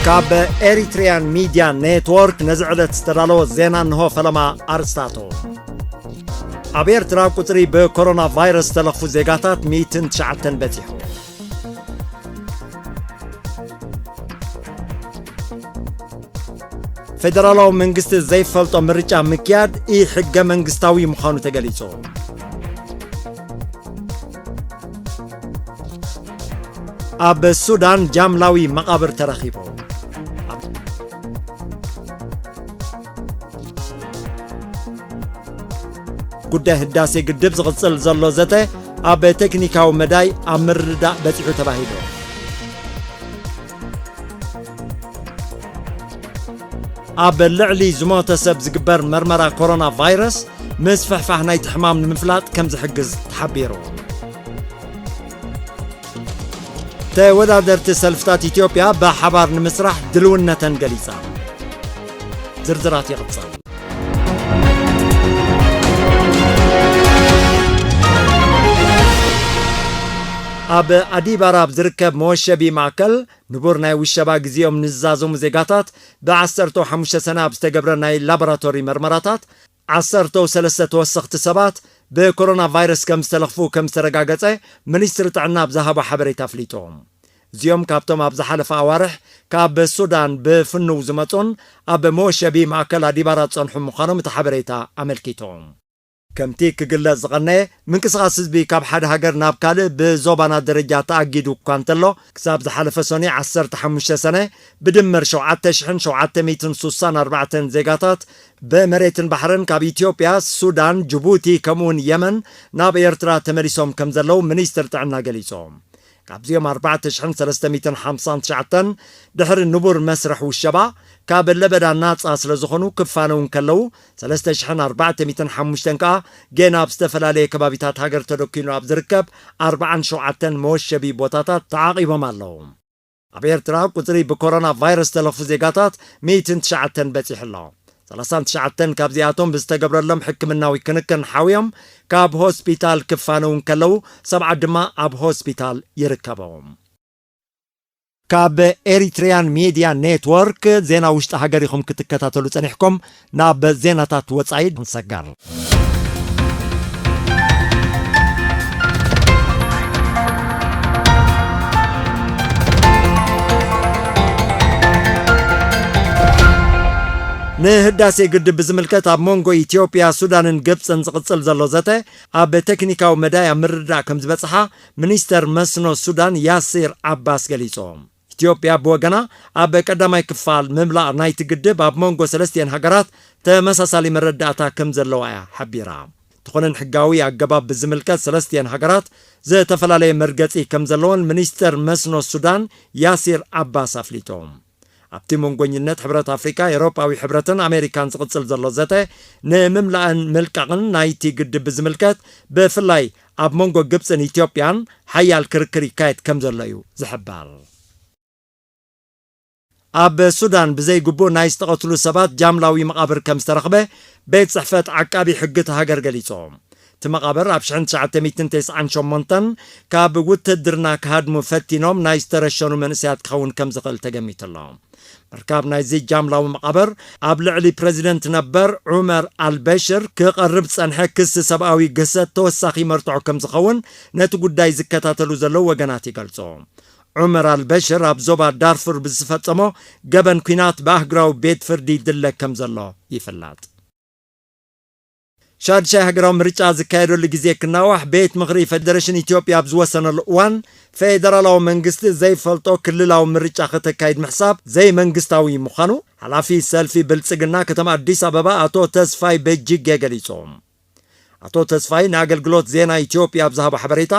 ካብ ኤሪትሪያን ሚድያ ኔትወርክ ነዚ ዕለት ዝተዳለወ ዜና እንሆ። ፈለማ ኣርእስታቱ። ኣብ ኤርትራ ቁጽሪ ብኮሮና ቫይረስ ዝተለኽፉ ዜጋታት ሚእትን ትሽዓተን በጺሑ። ፌደራላዊ መንግስቲ ዘይፈልጦ ምርጫ ምክያድ ኢ-ሕገ መንግስታዊ ምዃኑ ተገሊጹ። ኣብ ሱዳን ጃምላዊ መቓብር ተረኺቡ። ጉዳይ ህዳሴ ግድብ ዝቕጽል ዘሎ ዘተ ኣብ ቴክኒካዊ መዳይ ኣብ ምርድዳእ በጺሑ ተባሂሉ። ኣብ ልዕሊ ዝሞተ ሰብ ዝግበር መርመራ ኮሮና ቫይረስ ምስፍሕፋሕ ናይቲ ሕማም ንምፍላጥ ከም ዝሕግዝ ተሓቢሩ። ተወዳደርቲ ሰልፍታት ኢትዮጵያ ብሓባር ንምስራሕ ድልውነተን ገሊጻ። ዝርዝራት ይቕጽል። ኣብ ኣዲባራ ኣብ ዝርከብ መወሸቢ ማእከል ንቡር ናይ ውሸባ ግዜኦም ንዝዛዘሙ ዜጋታት ብዓሰርተ ሓሙሽተ ሰነ ኣብ ዝተገብረ ናይ ላቦራቶሪ መርመራታት ዓሰርተ ሰለስተ ተወሰኽቲ ሰባት ብኮሮና ቫይረስ ከም ዝተለኽፉ ከም ዝተረጋገጸ ሚኒስትሪ ጥዕና ኣብ ዝሃቦ ሓበሬታ ኣፍሊጡ። እዚኦም ካብቶም ኣብ ዝሓለፈ ኣዋርሕ ካብ ሱዳን ብፍኑው ዝመጹን ኣብ መወሸቢ ማእከል ኣዲባራ ዝጸንሑ ምዃኖም እቲ ሓበሬታ ኣመልኪቱ። ከምቲ ክግለጽ ዝቐነየ፣ ምንቅስቓስ ህዝቢ ካብ ሓደ ሃገር ናብ ካልእ ብዞባና ደረጃ ተኣጊዱ እኳ እንተሎ፣ ክሳብ ዝሓለፈ ሰኑይ ዓሰርተ ሓሙሽተ ሰነ ብድምር ሸውዓተ ሽሕን ሸውዓተ ሚእትን ሱሳን ኣርባዕተን ዜጋታት ብመሬትን ባሕርን ካብ ኢትዮጵያ፣ ሱዳን፣ ጅቡቲ ከምኡውን የመን ናብ ኤርትራ ተመሊሶም ከም ዘለዉ ሚኒስትሪ ጥዕና ገሊጹ። ካብዚኦም ኣርባዕተ ሽሕን ሰለስተ ሚእትን ሓምሳን ትሽዓተን ድሕሪ ንቡር መስርሕ ውሸባ ካብ ለበዳ ናጻ ስለ ዝኾኑ ክፋነው እንከለዉ፣ ሰለስተ ሽሕን ኣርባዕተ ሚእትን ሓሙሽተን ከኣ ጌና ኣብ ዝተፈላለየ ከባቢታት ሃገር ተደኪኑ ኣብ ዝርከብ ኣርባዓን ሸውዓተን መወሸቢ ቦታታት ተዓቒቦም ኣለዉ። ኣብ ኤርትራ ቁጽሪ ብኮሮና ቫይረስ ዝተለኽፉ ዜጋታት ሚእትን ትሽዓተን በጺሑ ኣሎ። ሰላሳን ትሽዓተን ካብዚኣቶም ብዝተገብረሎም ሕክምናዊ ክንክን ሓውዮም ካብ ሆስፒታል ክፋነው እንከለዉ፣ ሰብዓ ድማ ኣብ ሆስፒታል ይርከቡ። ካብ ኤሪትሪያን ሚድያ ኔትወርክ ዜና ውሽጢ ሃገር ኢኹም ክትከታተሉ ጸኒሕኩም። ናብ ዜናታት ወጻኢ ንሰገር። ንህዳሴ ግድብ ብዝምልከት ኣብ መንጎ ኢትዮጵያ፣ ሱዳንን ግብጽን ዝቕጽል ዘሎ ዘተ ኣብ ቴክኒካዊ መዳይ ኣብ ምርድዳእ ከም ዝበጽሓ ሚኒስተር መስኖ ሱዳን ያሲር ዓባስ ገሊጹ። ኢትዮጵያ ብወገና ኣብ ቀዳማይ ክፋል ምምላእ ናይቲ ግድብ ኣብ መንጎ ሰለስቲኤን ሃገራት ተመሳሳሊ መረዳእታ ከም ዘለዋ እያ ሓቢራ። እንተኾነን ሕጋዊ ኣገባብ ብዝምልከት ሰለስቲኤን ሃገራት ዝተፈላለየ መርገጺ ከም ዘለወን ሚኒስተር መስኖ ሱዳን ያሲር ዓባስ ኣፍሊጡ። ኣብቲ መንጎኝነት ሕብረት ኣፍሪካ፣ ኤውሮጳዊ ሕብረትን ኣሜሪካን ዝቕጽል ዘሎ ዘተ ንምምላእን ምልቃቕን ናይቲ ግድብ ብዝምልከት ብፍላይ ኣብ መንጎ ግብጽን ኢትዮጵያን ሓያል ክርክር ይካየድ ከም ዘሎ እዩ ዝሕበር። ኣብ ሱዳን ብዘይግቡእ ናይ ዝተቐትሉ ሰባት ጃምላዊ መቓብር ከም ዝተረኽበ ቤት ጽሕፈት ዓቃቢ ሕጊ እታ ሃገር ገሊጹ። እቲ መቓብር ኣብ ሽሕን ትሽዓተ ሚእትን ተስዓን ሸሞንተን ካብ ውትድርና ክሃድሙ ፈቲኖም ናይ ዝተረሸኑ መንእሰያት ክኸውን ከም ዝኽእል ተገሚቱ ኣሎ። ምርካብ ናይዚ ጃምላዊ መቓብር ኣብ ልዕሊ ፕረዚደንት ነበር ዑመር ኣልበሽር ክቐርብ ዝጸንሐ ክሲ ሰብኣዊ ግህሰት ተወሳኺ መርትዖ ከም ዝኸውን ነቲ ጉዳይ ዝከታተሉ ዘለዉ ወገናት ይገልጹ። ዑመር ኣልበሽር ኣብ ዞባ ዳርፉር ብዝፈጸሞ ገበን ኲናት ብኣህጉራዊ ቤት ፍርዲ ይድለ ከም ዘሎ ይፍለጥ። ሻድሻይ ሃገራዊ ምርጫ ዝካየደሉ ግዜ ክናዋሕ ቤት ምኽሪ ፌደሬሽን ኢትዮጵያ ኣብ ዝወሰነሉ እዋን፣ ፌደራላዊ መንግስቲ ዘይፈልጦ ክልላዊ ምርጫ ከተካይድ ምሕሳብ ዘይመንግስታዊ ምዃኑ ሓላፊ ሰልፊ ብልጽግና ከተማ ኣዲስ ኣበባ ኣቶ ተስፋይ በጅጌ ገሊጹ። ኣቶ ተስፋይ ንኣገልግሎት ዜና ኢትዮጵያ ኣብ ዝሃቦ ሓበሬታ፣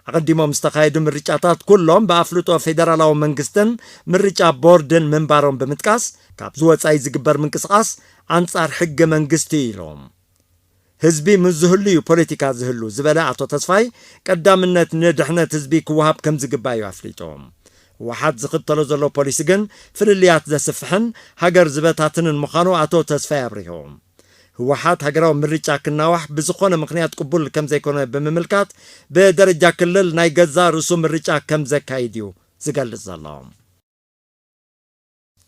ኣቐዲሞም ዝተኻየዱ ምርጫታት ኩሎም ብኣፍልጦ ፌደራላዊ መንግስትን ምርጫ ቦርድን ምንባሮም ብምጥቃስ፣ ካብዚ ወጻኢ ዝግበር ምንቅስቓስ ኣንጻር ሕገ መንግስቲ እዩ ኢሎም። ህዝቢ ምስ ዝህሉ እዩ ፖለቲካ ዝህሉ ዝበለ ኣቶ ተስፋይ፣ ቀዳምነት ንድሕነት ህዝቢ ክወሃብ ከም ዝግባእ እዩ ኣፍሊጡ። ህወሓት ዝኽተሎ ዘሎ ፖሊሲ ግን ፍልልያት ዘስፍሕን ሃገር ዝበታትንን ምዃኑ ኣቶ ተስፋይ ኣብሪሁ። ህወሓት ሃገራዊ ምርጫ ክናዋሕ ብዝኾነ ምኽንያት ቅቡል ከም ዘይኮነ ብምምልካት፣ ብደረጃ ክልል ናይ ገዛእ ርእሱ ምርጫ ከም ዘካይድ እዩ ዝገልጽ ዘሎ።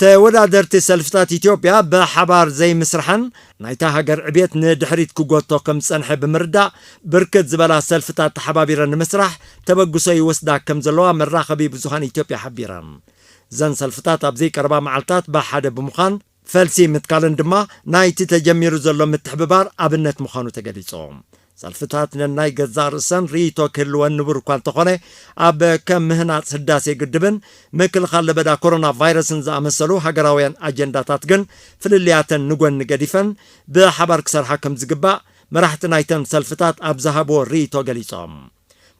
ተወዳደርቲ ሰልፍታት ኢትዮጵያ ብሓባር ዘይምስራሐን ናይታ ሃገር ዕብየት ንድሕሪት ክጎቶ ከም ዝጸንሐ ብምርዳእ፣ ብርክት ዝበላ ሰልፍታት ተሓባቢረን ንምስራሕ ተበግሶ ይወስዳ ከም ዘለዋ መራኸቢ ብዙሃን ኢትዮጵያ ሓቢረን። እዘን ሰልፍታት ኣብ ዘይቀረባ መዓልታት ብሓደ ብምዃን ፈልሲ ምትካለን ድማ ናይቲ ተጀሚሩ ዘሎ ምትሕብባር ኣብነት ምዃኑ ተገሊጹ። ሰልፍታት ነናይ ገዛእ ርእሰን ርእይቶ ክህልወን ንቡር እኳ እንተኾነ፣ ኣብ ከም ምህናጽ ህዳሴ ግድብን ምክልኻል ለበዳ ኮሮና ቫይረስን ዝኣመሰሉ ሃገራውያን ኣጀንዳታት ግን ፍልልያተን ንጎኒ ገዲፈን ብሓባር ክሰርሓ ከም ዝግባእ መራሕቲ ናይተን ሰልፍታት ኣብ ዝሃብዎ ርእይቶ ገሊጾም።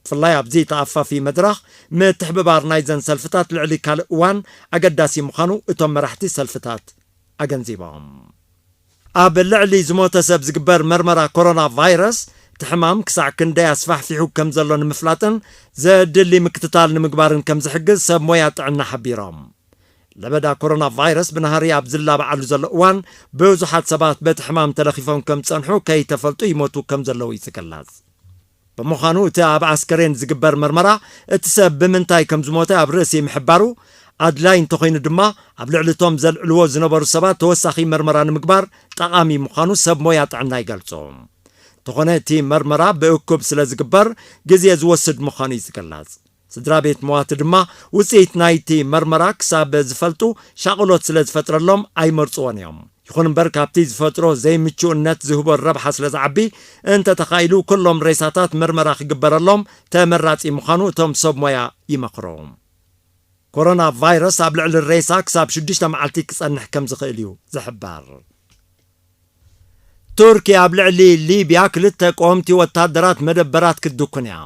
ብፍላይ ኣብዚ ተኣፋፊ መድረኽ ምትሕብባር ናይዘን ሰልፍታት ልዕሊ ካልእ እዋን ኣገዳሲ ምዃኑ እቶም መራሕቲ ሰልፍታት ኣገንዚቦም። ኣብ ልዕሊ ዝሞተ ሰብ ዝግበር መርመራ ኮሮና ቫይረስ እቲ ሕማም ክሳዕ ክንደይ ኣስፋሕፊሑ ከም ዘሎ ንምፍላጥን ዘድሊ ምክትታል ንምግባርን ከም ዝሕግዝ ሰብ ሞያ ጥዕና ሓቢሮም። ለበዳ ኮሮና ቫይረስ ብናህሪ ኣብ ዝላባዓሉ ዘሎ እዋን ብዙሓት ሰባት በቲ ሕማም ተለኺፎም ከም ዝጸንሑ ከይተፈልጡ ይሞቱ ከም ዘለዉ እዩ ዝግለጽ። ብምዃኑ እቲ ኣብ ኣስከሬን ዝግበር መርመራ እቲ ሰብ ብምንታይ ከም ዝሞተ ኣብ ርእሲ ምሕባሩ ኣድላይ እንተኾይኑ ድማ ኣብ ልዕሊ እቶም ዘልዕልዎ ዝነበሩ ሰባት ተወሳኺ መርመራ ንምግባር ጠቓሚ ምዃኑ ሰብ ሞያ ጥዕና ይገልጹ። እንተኾነ እቲ መርመራ ብእኩብ ስለ ዝግበር ግዜ ዝወስድ ምዃኑ እዩ ዝግለጽ። ስድራ ቤት መዋቲ ድማ ውፅኢት ናይቲ መርመራ ክሳብ ዝፈልጡ ሻቕሎት ስለ ዝፈጥረሎም ኣይመርፅዎን እዮም። ይኹን እምበር ካብቲ ዝፈጥሮ ዘይምቹእነት ዝህቦ ረብሓ ስለ ዝዓቢ እንተተኻኢሉ ኩሎም ሬሳታት መርመራ ክግበረሎም ተመራፂ ምዃኑ እቶም ሰብ ሞያ ይመኽሩ። ኮሮና ቫይረስ ኣብ ልዕሊ ሬሳ ክሳብ ሽዱሽተ መዓልቲ ክጸንሕ ከም ዝኽእል እዩ ዝሕበር። ቱርኪ ኣብ ልዕሊ ሊብያ ክልተ ቀወምቲ ወታደራት መደበራት ክትድኩን እያ።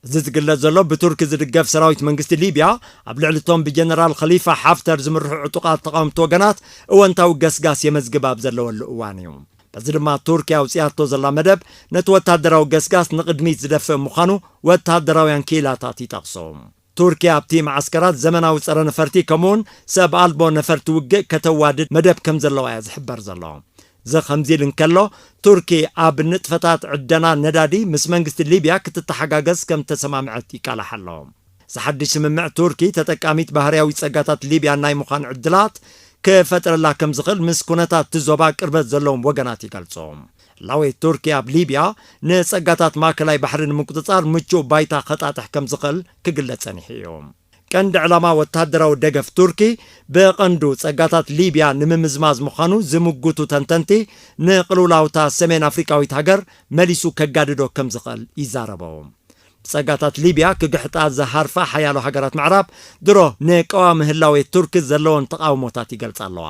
እዚ ዝግለጽ ዘሎ ብቱርኪ ዝድገፍ ሰራዊት መንግስቲ ሊብያ ኣብ ልዕሊ እቶም ብጀነራል ኸሊፋ ሓፍተር ዝምርሑ ዕጡቓት ተቓወምቲ ወገናት እወንታዊ ገስጋስ የመዝግብ ኣብ ዘለወሉ እዋን እዩ። በዚ ድማ ቱርኪ ኣውጽያቶ ዘላ መደብ ነቲ ወታደራዊ ገስጋስ ንቕድሚት ዝደፍእ ምዃኑ ወታደራውያን ክኢላታት ይጠቕሱ። ቱርኪ ኣብቲ መዓስከራት ዘመናዊ ጸረ ነፈርቲ ከምኡውን ሰብ ኣልቦ ነፈርቲ ውግእ ከተዋድድ መደብ ከም ዘለዋ እያ ዝሕበር ዘሎ። እዚ ከምዚ ኢሉ እንከሎ፣ ቱርኪ ኣብ ንጥፈታት ዕደና ነዳዲ ምስ መንግስቲ ሊብያ ክትተሓጋገዝ ከም ተሰማምዐት ይቃላሕ ኣሎ። እዚ ሓድሽ ስምምዕ ቱርኪ ተጠቃሚት ባህርያዊ ጸጋታት ሊብያ ናይ ምዃን ዕድላት ክፈጥረላ ከም ዝኽእል ምስ ኩነታት እቲ ዞባ ቅርበት ዘለዎም ወገናት ይገልጹ። ላወይ ቱርኪ ኣብ ሊብያ ንጸጋታት ማእከላይ ባሕሪ ንምቁጽጻር ምቹእ ባይታ ከጣጥሕ ከም ዝኽእል ክግለጽ ጸኒሑ እዩ። ቀንዲ ዕላማ ወተሃደራዊ ደገፍ ቱርኪ ብቐንዱ ጸጋታት ሊብያ ንምምዝማዝ ምዃኑ ዝምጉቱ ተንተንቲ፣ ንቅልውላውታ ሰሜን ኣፍሪቃዊት ሃገር መሊሱ ከጋድዶ ከም ዝኽእል ይዛረቡ። ብጸጋታት ሊብያ ክግሕጣ ዝሃርፋ ሓያሎ ሃገራት ምዕራብ ድሮ ንቀዋሚ ህላዌ ቱርኪ ዘለዎን ተቓውሞታት ይገልጻ ኣለዋ።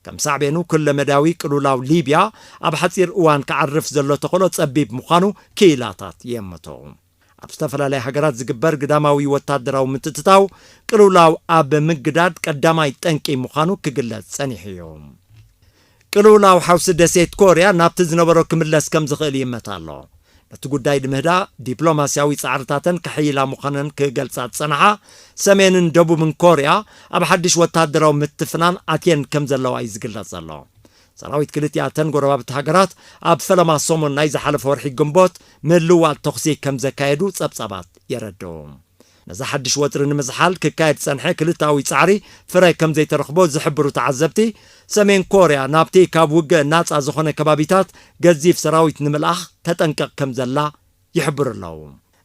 ከም ሳዕቤኑ ኩለ መዳያዊ ቅልውላው ሊብያ ኣብ ሓጺር እዋን ክዓርፍ ዘሎ ተኽእሎ ጸቢብ ምዃኑ ክኢላታት የምቱ። ኣብ ዝተፈላለያ ሃገራት ዝግበር ግዳማዊ ወታደራዊ ምትእትታው ቅልውላው ኣብ ምግዳድ ቀዳማይ ጠንቂ ምዃኑ ክግለጽ ጸኒሑ እዩ። ቅልውላው ሓውሲ ደሴት ኮርያ ናብቲ ዝነበሮ ክምለስ ከም ዝኽእል ይእመት ኣሎ። ነቲ ጉዳይ ንምህዳእ ዲፕሎማስያዊ ጻዕርታተን ከሐይላ ምዃነን ክገልጻ ዝጸንሓ ሰሜንን ደቡብን ኮርያ ኣብ ሓድሽ ወታደራዊ ምትፍናን ኣትየን ከም ዘለዋ እዩ ዝግለጽ ዘሎ። ሰራዊት ክልቲኣተን ጎረባብቲ ሃገራት ኣብ ፈለማ ሰሙን ናይ ዝሓለፈ ወርሒ ግንቦት ምልውዋጥ ተኹሲ ከም ዘካየዱ ጸብጻባት የረድኡ። ነዚ ሓድሽ ወጥሪ ንምዝሓል ክካየድ ዝጸንሐ ክልተኣዊ ጻዕሪ ፍረ ከም ዘይተረኽቦ ዝሕብሩ ተዓዘብቲ፣ ሰሜን ኮርያ ናብቲ ካብ ውግእ ናጻ ዝኾነ ከባቢታት ገዚፍ ሰራዊት ንምልኣኽ ተጠንቀቕ ከም ዘላ ይሕብሩ ኣለዉ።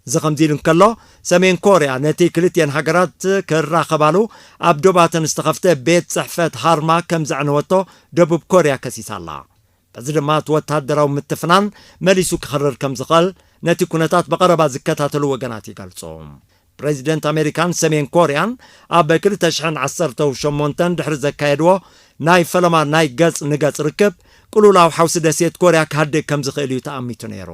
እዚ ከምዚ ኢሉ እንከሎ፣ ሰሜን ኮርያ ነቲ ክልቲኤን ሃገራት ክራኸባሉ ኣብ ዶባተን ዝተኸፍተ ቤት ጽሕፈት ሃርማ ከም ዘዕነወቶ ደቡብ ኮርያ ከሲሳ ኣላ። በዚ ድማ እቲ ወተሃደራዊ ምትፍናን መሊሱ ክኸርር ከም ዝኽእል ነቲ ኩነታት ብቐረባ ዝከታተሉ ወገናት ይገልጹ። ፕሬዚደንት ኣሜሪካን ሰሜን ኮርያን ኣብ ክልተ ሽሕን ዓሰርተ ሸሞንተን ድሕሪ ዘካየድዎ ናይ ፈለማ ናይ ገጽ ንገጽ ርክብ፣ ቅልውላው ሓውሲ ደሴት ኮርያ ክሃድእ ከም ዝኽእል እዩ ተኣሚቱ ነይሩ።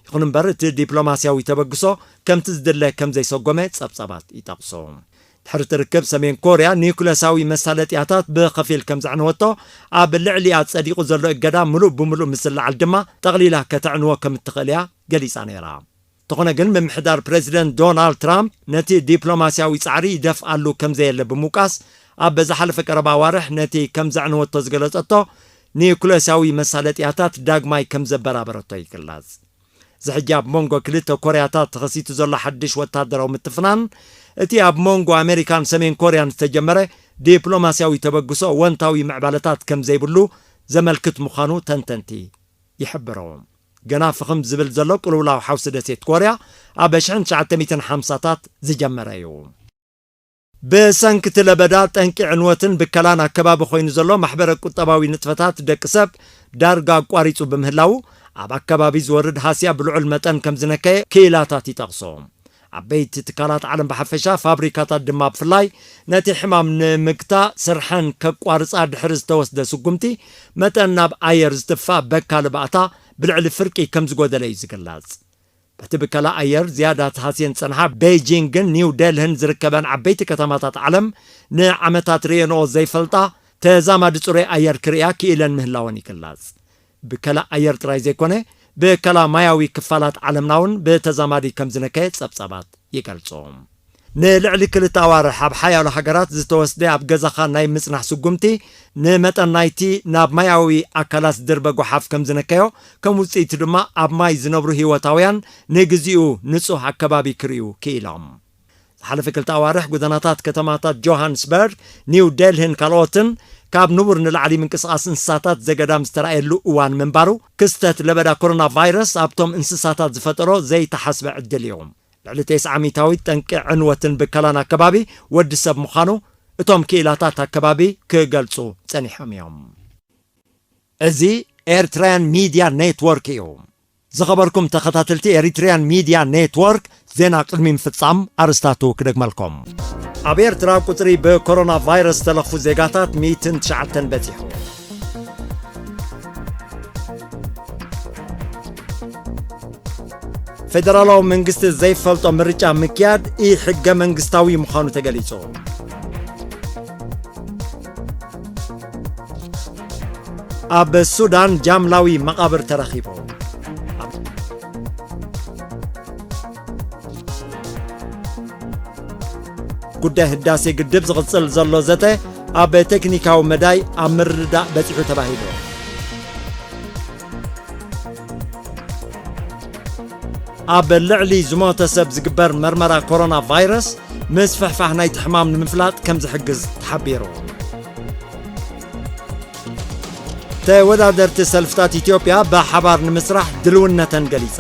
ይኹን እምበር እቲ ዲፕሎማስያዊ ተበግሶ ከምቲ ዝድለ ከም ዘይሰጎመ ጸብጻባት ይጠቕሱ። ድሕሪ እቲ ርክብ ሰሜን ኮርያ ኒውክለሳዊ መሳለጥያታት ብኸፊል ከም ዘዕነወቶ፣ ኣብ ልዕሊኣ ጸዲቑ ዘሎ እገዳ ምሉእ ብምሉእ ምስ ዝለዓል ድማ ጠቕሊላ ከተዕንዎ ከም እትኽእል እያ ገሊጻ ነይራ። እንተኾነ ግን ምምሕዳር ፕሬዚደንት ዶናልድ ትራምፕ ነቲ ዲፕሎማስያዊ ጻዕሪ ይደፍኣሉ ከም ዘየለ ብምውቃስ፣ ኣብ ዝሓለፈ ቀረባ ኣዋርሕ ነቲ ከም ዘዕነወቶ ዝገለጸቶ ኒውክለሳዊ መሳለጥያታት ዳግማይ ከም ዘበራበረቶ ይግለጽ። እዚ ሕጂ ኣብ መንጎ ክልተ ኮርያታት ተኸሲቱ ዘሎ ሓድሽ ወታደራዊ ምትፍናን፣ እቲ ኣብ መንጎ ኣሜሪካን ሰሜን ኮርያን ዝተጀመረ ዲፕሎማስያዊ ተበግሶ ወንታዊ ምዕባለታት ከም ዘይብሉ ዘመልክት ምዃኑ ተንተንቲ ይሕብሩ። ገና ፍኽም ዝብል ዘሎ ቅልውላው ሓውሲ ደሴት ኮርያ ኣብ ሽሕን ትሽዓተ ሚእትን ሓምሳታት ዝጀመረ እዩ። ብሰንኪ እቲ ለበዳ፣ ጠንቂ ዕንወትን ብከላን ኣከባቢ ኮይኑ ዘሎ ማሕበረ ቁጠባዊ ንጥፈታት ደቂ ሰብ ዳርጋ ኣቋሪጹ ብምህላዉ፣ ኣብ ኣከባቢ ዝወርድ ሃስያ ብልዑል መጠን ከም ዝነከየ ክኢላታት ይጠቕሱ። ዓበይቲ ትካላት ዓለም ብሓፈሻ፣ ፋብሪካታት ድማ ብፍላይ፣ ነቲ ሕማም ንምግታእ ስርሐን ከቋርጻ ድሕሪ ዝተወስደ ስጉምቲ፣ መጠን ናብ ኣየር ዝትፋ በካሊ ባእታ ብልዕሊ ፍርቂ ከም ዝጎደለ እዩ ዝግለጽ። በቲ ብከላ ኣየር ዝያዳ ተሃስየን ዝጸንሓ ቤይጂንግን ኒው ዴልህን ዝርከበን ዓበይቲ ከተማታት ዓለም፣ ንዓመታት ርእየንኦ ዘይፈልጣ ተዛማዲ ጽሩይ ኣየር ክርእያ ክኢለን ምህላወን ይግለጽ። ብከላ ኣየር ጥራይ ዘይኮነ፣ ብከላ ማያዊ ክፋላት ዓለምና እውን ብተዛማዲ ከም ዝነከየ ጸብጻባት ይገልጹ። ንልዕሊ ክልተ ኣዋርሕ ኣብ ሓያሎ ሃገራት ዝተወስደ ኣብ ገዛኻ ናይ ምጽናሕ ስጉምቲ፣ ንመጠን ናይቲ ናብ ማያዊ ኣካላት ዝድርበ ጓሓፍ ከም ዝነከዮ፣ ከም ውጽኢቱ ድማ ኣብ ማይ ዝነብሩ ህይወታውያን ንግዚኡ ንጹህ ኣከባቢ ክርእዩ ክኢሎም። ዝሓለፈ ክልተ ኣዋርሕ፣ ጎደናታት ከተማታት ጆሃንስበርግ፣ ኒው ዴልሂን ካልኦትን ካብ ንቡር ንላዕሊ ምንቅስቓስ እንስሳታት ዘገዳም ዝተራእየሉ እዋን ምንባሩ፣ ክስተት ለበዳ ኮሮና ቫይረስ ኣብቶም እንስሳታት ዝፈጠሮ ዘይተሓስበ ዕድል እዩ። ልዕሊ ተስዓ ሚእታዊት ጠንቂ ዕንወትን ብከላን ኣከባቢ ወዲ ሰብ ምዃኑ እቶም ክኢላታት ኣከባቢ ክገልጹ ጸኒሖም እዮም። እዚ ኤርትራውያን ሚድያ ኔትወርክ እዩ። ዝኸበርኩም ተኸታተልቲ ኤሪትሪያን ሚድያ ኔትወርክ፣ ዜና ቅድሚ ምፍጻም ኣርስታቱ ክደግመልኩም። ኣብ ኤርትራ ቁጽሪ ብኮሮና ቫይረስ ዝተለኽፉ ዜጋታት ሚእትን ትሽዓተን በጺሑ። ፌደራላዊ መንግስቲ ዘይፈልጦ ምርጫ ምክያድ ኢ-ሕገ መንግስታዊ ምዃኑ ተገሊጹ። ኣብ ሱዳን ጃምላዊ መቓብር ተረኺቡ። ጉዳይ ህዳሴ ግድብ ዝቕጽል ዘሎ ዘተ ኣብ ቴክኒካዊ መዳይ ኣብ ምርድዳእ በጺሑ ተባሂሉ። ኣብ ልዕሊ ዝሞተ ሰብ ዝግበር መርመራ ኮሮና ቫይረስ፣ ምስፍሕፋሕ ናይቲ ሕማም ንምፍላጥ ከም ዝሕግዝ ተሓቢሩ። ተወዳደርቲ ሰልፍታት ኢትዮጵያ ብሓባር ንምስራሕ ድልውነተን ገሊጻ።